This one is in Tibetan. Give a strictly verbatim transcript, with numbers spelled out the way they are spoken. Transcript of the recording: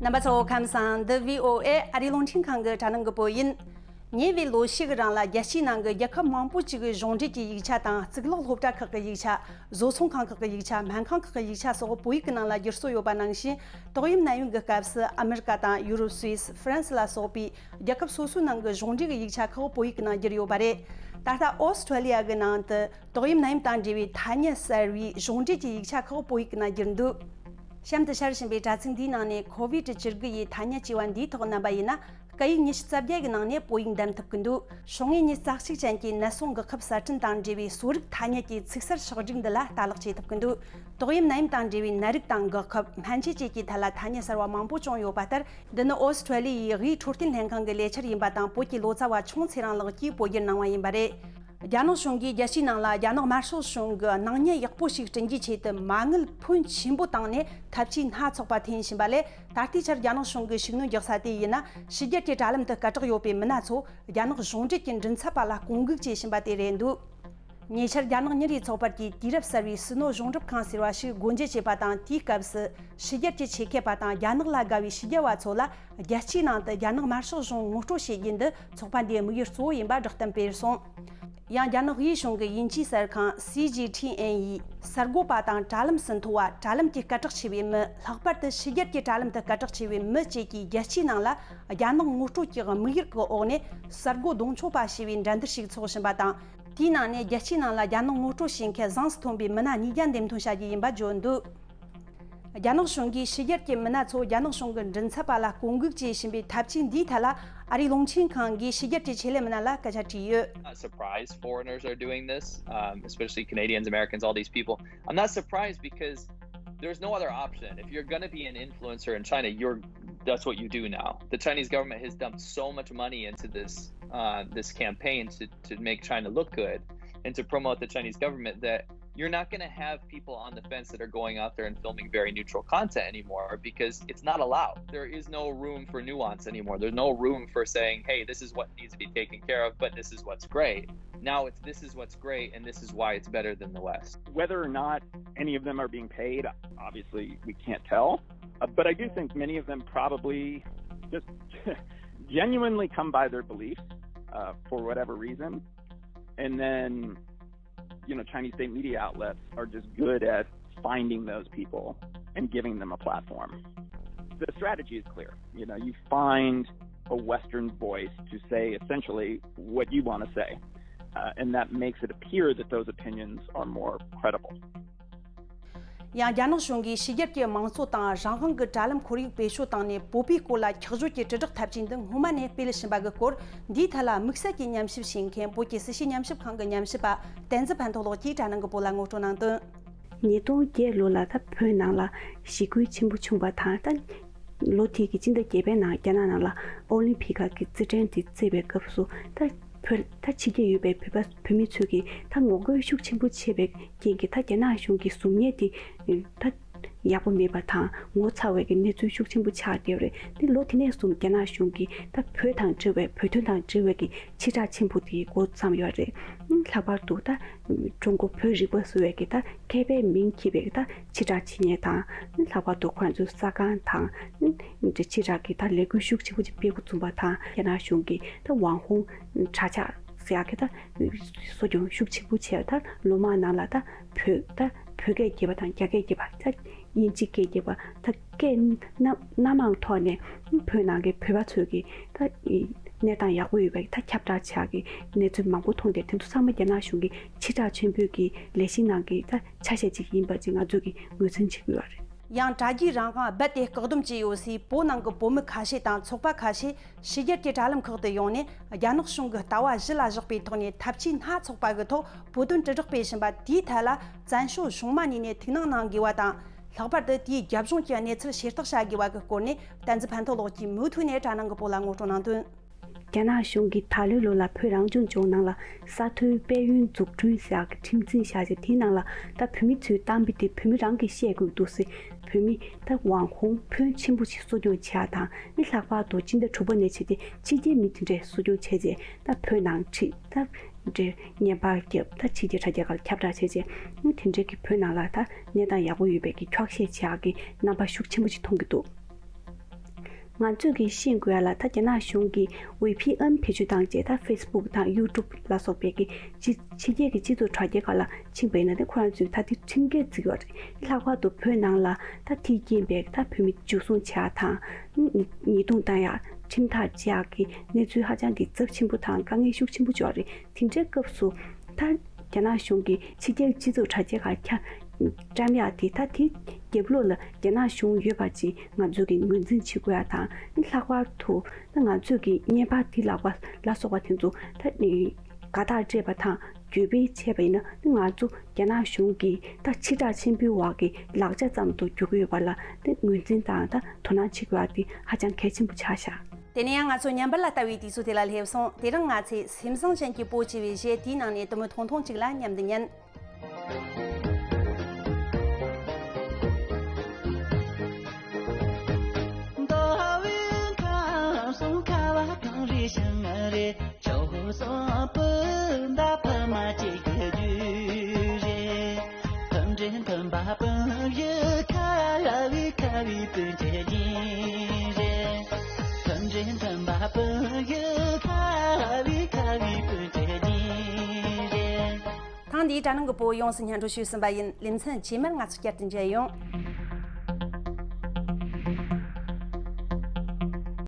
རྣམ་པ་ཚོ་ཁམས་བཟང་། འདི་བྷི་ཨོ་ཨེ་ཨ་རིའི་རླུང་འཕྲིན་ཁང་གི་དྲ་སྣང་གི་བོད་ཡིན། ཉེ་བའི་ལོ་ཤས་ཀྱི་རིང་ལ་རྒྱལ་སྤྱིའི་ནང་གི་རྒྱལ་ཁབ་མང་པོ་ཅིག་གི་གཞུང་འབྲེལ་གྱི་ཡིག་ཆ་དང་གཙུག་ལག་སློབ་གྲྭ་ཁག་གི་ཡིག་ཆ། བཟོ་ཚོང་ཁང་ཁག་གི་ཡིག་ཆ། སྨན་ཁང་ཁག་གི་ཡིག་ཆ་སོགས་བོད་ཡིག་གི་ནང་ལ་བསྒྱུར་སྲོལ་ཡོད་པ་ནང་བཞིན། ཏོག་དབྱིབས་ནད་ཡམས་ཀྱི་སྐབས་སུ་ཨ་མི་རི་ཀ་དང་ཡུ་རོབ། སུད་སི། ཧྥ་རན་སི་ལ་སོགས་པའི་རྒྱལ་ཁབ་སོ་སོའི་ནང་གི་གཞུང་འབྲེལ་གྱི་ཡིག་ཆ་ཁག་བོད་ཡིག་གི་ནང་བསྒྱུར་ཡོད་པ་རེད། ད་ལྟ་ཨོ་སི་ཁྲུ་ལི་ཡ་གི་ནང་དུ། ཏོག་དབྱིབས་ནད་ཡམས་དང་འབྲེལ་བའི་ཐ་སྙད་གསར་བའི་གཞུང་འབྲེལ་གྱི་ཡིག་ཆ་ཁག་བོད་ཡིག་ནང་བསྒྱུར་འདུག་གཤམ་དུ་ཤར་བཞིན་པའི་དྲ་ཚིགས་འདིའི་ནང་ནས་ཁོ་བིད་བཅུ་དགུ་ཡི་ཐ་སྙད་ཅེས་པ་འདིའི་ཐོག་བསྣམས་པ་ཡིན་ན། སྐད་ཡིག་ཉི་ཤུ་རྩ་བརྒྱད་ཀྱི་ནང་ནས་བོད་ཡིག་འདེམས་ཐུབ་ཀྱི་འདུག་ཕྱོགས་ངེས་ཉེས་རྩ་གཅིག་ཅན་གྱི་ནད་སོགས་འགོག་ཁབ་གསར་སྐྲུན་དང་འབྲེལ་བའི་གསོ་རིག་ཐ་སྙད་ཀྱི་ཚིག་གསར་ཕྱག་བསྒྲིགས་འདི་ལ་ལྟ་ཀློག་བྱེད་ཐུབ་ཀྱི་འདུག་ཏོག་དབྱིབས་ནད་ཡམས་དང་འབྲེལ་བའི་ནད་རིགས་དང་འགོག་ཁབ། སྨན་བཅོས་བཅས་ཀྱི་ཐད་ལ་ཐ་སྙད་གསར་བ་མང་པོ་བྱུང་ཡོད་པ་ལྟར། འདི་ནི་ཨོ་སི་ཁྲུ་ལི་ཡའི་དབུས་འཕྲོད་བསྟེན་ལྷན་ཁང་གི་ལས་འཆར་ཡིན་པ་དང་། བོད་ཀྱི་ལོ་ཙཱ་བ་ཆུང་ཚེ་རིང་ལགས་ཀྱིས་བོད་བསྒྱུར་གནང་བ་ཡིན་པ་རེད། རྒྱ་ནག་གཞུང་གིས་རྒྱལ་སྤྱིའི་ནང་ལ་རྒྱ་ནག་དམར་ཤོག་གཞུང་གི་སྣང་བརྙན་ཡག་པོ་ཞིག་བསྐྲུན་རྒྱུའི་ཆེད་དུ་མ་དངུལ་ཕོན་ཆེན་པོ་བཏང་ནས་འཐབ་ཇུས་སྣ་ཚོགས་པ་འཐེན་བཞིན་པ་ལས། ད་ལྟའི་ཆར་རྒྱ་ནག་གཞུང་གིས་ཤུགས་སྣོན་རྒྱག་ས་དེ་ཡིན་ན། ཕྱི་རྒྱལ་གྱི་དྲ་ལམ་དུ་སྐད་གྲགས་ཡོད་པའི་མི་སྣ་ཚོ་རྒྱ་ནག་གཞུང་འབྲེལ་གྱི་མགྲིན་ཚབ་པ་ལ་བསྐོ་འགུག་བྱེད་བཞིན་པ་དེ་རེད་འདུག་ཉེ་ཆར་རྒྱ་ནག་མྱི་རིགས་ཚོགས་པར་གྱི་དུས་རབས་གསར་བའི་སུ་ནོ་གཞུང་སྒྲུབ་ཁང་ཟེར་བ་ཞིག་སྒོ་འབྱེད་བྱས་པ་དང་། དེའི་སྐབས་སུ་ཕྱི་རྒྱལ་གྱི་ཆེད་མཁས་པ་དང་རྒྱ་ནག་ལ་དགའ་བའི་ཕྱི་རྒྱལ་བ་ཚོ་ལ། རྒྱལ་སྤྱིའི་ནང་དུ་རྒྱ་ནག་དམར་ཤོག་གཞུང་ངོ་སྤྲོད་བྱེད་རྒྱུ་འདི་ཚོགས་པ་འདིའི་དམིགས་ཡུལ་གཙོ་བོ་ཡིན་པ་བསྒྲགས་གཏམ་སྤེལ་སོང་། ཡང་རྒྱ་ནག་དབུས་གཞུང་གི་དབྱིན་ཇིའི་གསར་ཁང་སི་ཇི་ཐི་ཨེན་ཡིས། གསར་འགོད་པ་དང་དྲ་ལམ་སུ་མཐོ་བ། དྲ་ལམ་གྱི་སྐད་གྲགས་ཆེ་བའི་མི། ལྷག་པར་དུ་ཕྱི་རྒྱལ་གྱི་དྲ་ལམ་དུ་སྐད་གྲགས་ཆེ་བའི་མི་བཅས་ཀྱིས་རྒྱལ་སྤྱིའི་ནང་ལ་རྒྱ་ནག་ངོ་སྤྲོད་ཀྱི་དམིགས་ཡུལ་གྱི་འོག་ནས་གསར་འགོད་གདོང་མཆོང་པ་ཞེས་པའི་འགྲན་བསྡུར་ཞིག་འཚོགས་བཞིན་པ་དང་། དེའི་ནང་ནས་རྒྱལ་སྤྱིའི་ནང་ལ་རྒྱ་ནག་ངོ་སྤྲོད་བྱེད་མཁན་བཟང་སུ་ཐོན་པའི་མི་སྣ་ཉིས་བརྒྱ་འདེམས་ཐོན་བྱ་རྒྱུ་ཡིན་པ་བརྗོད་འདུག་རྒྱ་ནག་གཞུང་གིས་ཕྱི་རྒྱལ་གྱི་མི་སྣ་ཚོ་རྒྱ་ནག་གཞུང་གི་མགྲིན་ཚབ་པ་ལ་བསྐོ་འགུག་བྱེད་བཞིན་པའི་ཐབས་ཇུས་འདིའི་ཐད་ལ། ཨ་རིའི་རླུང་འཕྲིན་ཁང་གིས་ཕྱི་རྒྱལ་གྱི་ཆེད་ལས་མི་སྣ་ལ་སྐད་ཆ་དྲིས་ཡོད། Not surprised foreigners are doing this, um, especially Canadians, Americans, all these people. I'm not surprised because there's no other option. If you're going to be an influencer in China, you're that's what you do now. The Chinese government has dumped so much money into this uh, this campaign to, to make China look good and to promote the Chinese government that you're not going to have people on the fence that are going out there and filming very neutral content anymore because it's not allowed. There is no room for nuance anymore. There's no room for saying, hey, this is what needs to be taken care of, but this is what's great. Now it's this is what's great and this is why it's better than the West. Whether or not any of them are being paid, obviously, we can't tell. Uh, but I do think many of them probably just genuinely come by their beliefs uh, for whatever reason. And then you know, Chinese state media outlets are just good at finding those people and giving them a platform. The strategy is clear. You know, you find a Western voice to say essentially what you want to say, uh, and that makes it appear that those opinions are more credible. ཡང་རྒྱ་ནག་གཞུང་གིས་ཕྱི་རྒྱལ་གྱི་དམངས་གཙོ་དང་རང་དབང་གི་དྲ་ལམ་ཁོར་ཡུག་བེད་སྤྱོད་བཏང་ནས་བོད་པའི་སྐོར་ལ་འཁྱག་བརྗོད་ཀྱི་དྲིལ་བསྒྲགས་ཐབས་ཇུས་འདི་སྔོན་མ་ནས་སྤེལ་བཞིན་པ་གི་སྐོར། འདིའི་ཐད་ལ་དམིགས་བསལ་གྱི་ཉམས་ཞིབ་བྱེད་མཁན་བོད་ཀྱི་སྲིད་བྱུས་ཉམས་ཞིབ་ཁང་གི་ཉམས་ཞིབ་པ་བསྟན་འཛིན་ཕན་ཐོགས་ལགས་ཀྱིས་དྲ་སྣང་གི་བོད་ལ་ངོ་སྤྲོད་གནང་དོན། ཉིས་སྟོང་བརྒྱད་ལོ་ལ་ད་བོད་ནང་ལ་ཞི་རྒོལ་ཆེན་པོ་བྱུང་བ་དང་། ད་ལོ་དེ་གི་སྤྱི་ཟླ་བརྒྱད་པའི་ནང་རྒྱ་ནག་ནང་ལ་ཨོ་ལིམ་ཕིག་གི་རྩེད་འགྲན་དེ་རྩེ་བའི་སྐབས་སུ། ད་བོད་ད་ཕྱི་རྒྱལ་ཡོད་པའི་བོད་པ་བོད་མི་ཚོས་ཀྱིས་ད་ངོ་རྒོལ་ཤུགས་ཆེན་པོ་བྱས་པའི་རྐྱེན་གྱིས། ད་རྒྱ་ནག་གཞུང་གི་གཟུགས་བརྙན་དེ་ད་ཡག་པོ་མེད་པ་དང་ངོ་ཚ་བའི་གི་གནས་ཚུལ་ཤུགས་ཆེན་པོ་ཆགས་བསྡད་པ་རེད། དེ་ལོ་དེ་ནས་བཟུང་རྒྱ་ནག་གཞུང་གིས་ད་བོད་དང་འབྲེལ་བའི་བོད་དོན་དང་འབྲེལ་བའི་གི་ཕྱིར་བསྒྲགས་ཆེན་པོ་དེ་འགོ་བརྩམས་ཡོད་རེད། ལྷག་པར་དུ་ད་ཀྲུང་གོ་བོད་རིག་པ་ཟེར་བའི་གི་ད་མཁས་པའི་མིང་འཁྱེར་བའི་གི་ད་ཕྱིར་བསྒྲགས་བྱེད་མཁན་དང་། ལྷག་པར་དུ་ཁོ་རང་ཚོའི་གསར་ཁང་དང་། ཕྱིར་བསྒྲགས་གི་ད་ལས་འགུལ་ཤུགས་ཆེན་པོ་ཅིག་སྤེལ་འགོ་བརྩམས་པ་དང་། རྒྱ་ནག་གཞུང་གིས་ད་ཝང་ཧུང་གྲྭ་ཆགས་ཟེར་ཡག་གི་ད་གསོ་སྐྱོང་ཤུགས་ཆེན་པོ་བྱས། ད་ལོ་མང་ནང་ལ་ད་བོད་ད་བོད་སྐད་རྒྱབ་པ་དང་རྒྱ་སྐད་རྒྱབ་པ། ད་དབྱིན་ཇི་སྐད་རྒྱབ་པ། ད་སྐད་སྣ་སྣ་མང་ཐོག་ནས་བོད་ནང་གི་བོད་པ་ཚོས་ཀྱི་ད་གནས་སྟངས་ཡག་པོ་ཡོད་པའི་ད་ཁྱབ་བསྒྲགས་བྱ་གི་གནས་ཚུལ་མང་པོ་མཐོང་སྟེ། དེ་ཚོ་ཚང་མ་རྒྱ་ནག་གཞུང་གི་ཕྱིར་བསྒྲགས་ཆེན་པོའི་གི་ལས་གཞི་ནང་གི་ད་ཆ་ཤས་ཅིག་ཡིན་པ་ཅིག་ང་ཚོས་ཀྱི་ངོས་འཛིན་བྱེད་དགོས་པ་རེད། ཡང་དྲ་རྒྱའི་རང་དབང་རྦད་དེ་བཀག་སྡོམ་བྱས་ཡོད་སའི་བོད་ནང་གི་བོད་མི་ཁ་ཤས་དང་ཚོགས་པ་ཁ་ཤས་ཕྱི་རྒྱལ་གྱི་དྲ་ལམ་ཁག་ཏུ་ཡོང་ནས་རྒྱ་ནག་གཞུང་གི་ལྟ་བ་གཞི་ལ་བཞག་པའི་ཐོག་ནས་ཐབས་ཇུས་སྣ་ཚོགས་པ་གི་ཐོག་བོད་དོན་དྲིལ་བསྒྲགས་སྤེལ་བཞིན་པ་དེའི་ཐད་ལ་བཙན་བྱོལ་གཞུང་མང་གཉིས་ནས་ཐུགས་སྣང་གནང་དགོས་པ་དང་། ལྷག་པར་དུ་དེའི་རྒྱབ་ལྗོངས་ཀྱི་གནས་ཚུལ་ཤེས་རྟོགས་བྱ་དགོས་པ་གི་སྐོར་ནས་བསྟན་འཛིན་ཕན་ཐོགས་ལགས་ཀྱིས་མུ་མཐུད་ནས་དྲ་སྣང་གི་བོད་ལ་ངོ་སྤྲོད་གནང་དོན། རྒྱ་ནག་གཞུང་གིས་ད་ལོའི་ལོ་ལ་བོད་རང་སྐྱོང་ལྗོངས་ནང་ལ་ས་མཐོའི་དཔལ་ཡོན་འཛུགས་སྐྲུན་ཟེར་ཡག་གི་ཁྲིམས་འཛིན་བཞག་རྗེས། དེའི་ནང་ལ་ད་བོད་མི་ཚོའི་གཏམ་དཔེ་དེ་བོད་མི་རང་གིས་བཤད་དགོས་འདུག་ཟེར། བོད་མི་ད་ཝང་ཧུང་ཕོན་ཆེན་པོ་ཞིག་གསོ་སྐྱོང་བྱས་པ་དང་། ཨ་ནི་ལྷག་པར་དུ་སྤྱི་ཟླ་དྲུག་པ་ནས་བྱས་ཏེ་ཕྱི་རྒྱལ་མི་དེ་འདྲས་གསོ་སྐྱོང་བྱས་རྗེས། ད་བོད་ནང་ཁྲིད་ད་འདྲའི་བརྙན་པར་བརྒྱབ། ད་ཕྱི་རྒྱལ་དྲ་རྒྱ་ཁག་ལ་ཁྱབ་བསྒྲགས་བྱས་རྗེས། ཨ་ནི་དེ་འདྲས་ཀྱི་བོད་ནང་ལ་ད་གནས་སྟངས་ཡག་པོ་ཡོད་པའི་གི་འཁྱོག་བཤད་བྱེད་ཡག་གི་རྣམ་པ་ཤུགས་ཆེན་པོ་ཞིག་མཐོང་གི་འདུག་ང་ཚོས་ཀྱིས་ཤེས་དགོས་ཡ་ལ། ད་རྒྱ་ནག་གཞུང་གིས་ཝེ་ཕི་ཨེན་བེད་སྤྱོད་བཏང་རྗེས། ད་ཕེ་སི་བུག་དང་ཡུ་ཊུབ་ལ་སོགས་པའི་གི་སྤྱི་ཕྱི་རྒྱལ་གྱི་སྤྱི་ཚོགས་དྲ་རྒྱའི་ཁག་ལ་ཕྱིན་པ་ཡིན་ན། དེ་ཁོ་རང་ཚོས་ད་དེ་ཁྲིམས་འགལ་བརྩི་གི་ཡོད་རེད། ལྷག་པར་དུ་བོད་ནང་ལ་ད་དེའི་རྐྱེན་པས་ད་བོད་མི་འཇུ་བཟུང་བྱེད་ཡ་དང་། ཉེས་རྡུང་བཏང་ཡ། ཁྲིམས་ཐག་བཅད་ཡ་གི་གནས་ཚུལ་ཧ་ཅང་གི་ཚབས་ཆེན་པོ་དང་དཀའ་ངལ་ཤུགས་ཆེན་པོ་ཅིག་ཡོད་རེད། དེ་འདྲའི་སྐབས་སུ་ད་རྒྱ་ནག་གཞུང་གིས་ཕྱི་རྒྱལ་སྤྱི་ཚོགས་དྲ་རྒྱའི་ཁག་ཁྱབ་བཀྲམ་ཡག་དེ། ད་དེ་རྒྱབ་ལོགས་ལ་རྒྱ་ནག་གཞུང་ཡོད་པ་ཅིག་ང་ཚོས་ཀྱིས་ངོས་འཛིན་བྱེད་དགོས་ཡ་དང་། ལྷག་པར་དུ་ད་ང་ཚོས་ཀྱིས་བརྙན་པར་དེ་ལ་བ་ལ་སོགས་པ་དེ་ཚོ་ད་དགའ་རྟགས་སྤྲད་པ་དང་བརྒྱུད་སྤེལ་བྱས་པ་ཡིན་ན། ང་ཚོ་རྒྱ་ནག་གཞུང་གིས་ད་ཕྱི་དྲག་ཆེན་པོའི་འོག་གི་ལག་ཆ་ཙམ་དུ་འགྱུར་གྱི་ཡོད་པ་ལ་ད་ངོས་འཛིན་དང་ད་དོ་སྣང་བྱེད་དགོས་ཡ་དེ་ཧ་ཅང་གལ་ཆེན་པོ་ཆགས་ཤག་དེ་ནས་ཡང་ང་ཚོ་ཉམས་པ་ལ་ལྟ་བའི་དུས་ཚོད་དེ་ལ་སླེབས་སོང་། དེ་རིང་ང་ཚོས་སེམས་བཟང་ཅན་གྱི་བོད་ཅེས་པའི་གཞས་དེའི་ནང་ནས་དུ་མི་ཐུང་ཐུང་ཅིག་ལ་མཉམ་དུ་ཉན། ཟླ་བའི་ཁམས་གསུམ་ཁ་བ་གངས་རི་བྱང་རེད། ཆུ་བོ་གསུམ་སྤུན་ཟླ་ཕ་མ་གཅིག་གི་རྒྱུད་རེད། མཐུན་སྒྲིལ་མཐུན་པ་སྤུན་བཞི་ཁ་བའི་ཁ་བའི་སྤུན་གྱི་རྒྱན་རེད། མཐུན་སྒྲིལ་མཐུན་པ་སྤུན་བཞི་ཁ་བའི་ཁ་བའི་སྤུན་གྱི་རྒྱན་རེད། ཐེངས་འདིའི་དྲ་ནང་གི་བོད་ཡོངས་སུ་སྙན་སྒྲོན་ཞུས་ཟིན་པ་ཡིན། ལེ་ཚན་རྗེས་མར་ང་ཚོ་བསྐྱར་དུ་མཇལ་ཡོང་།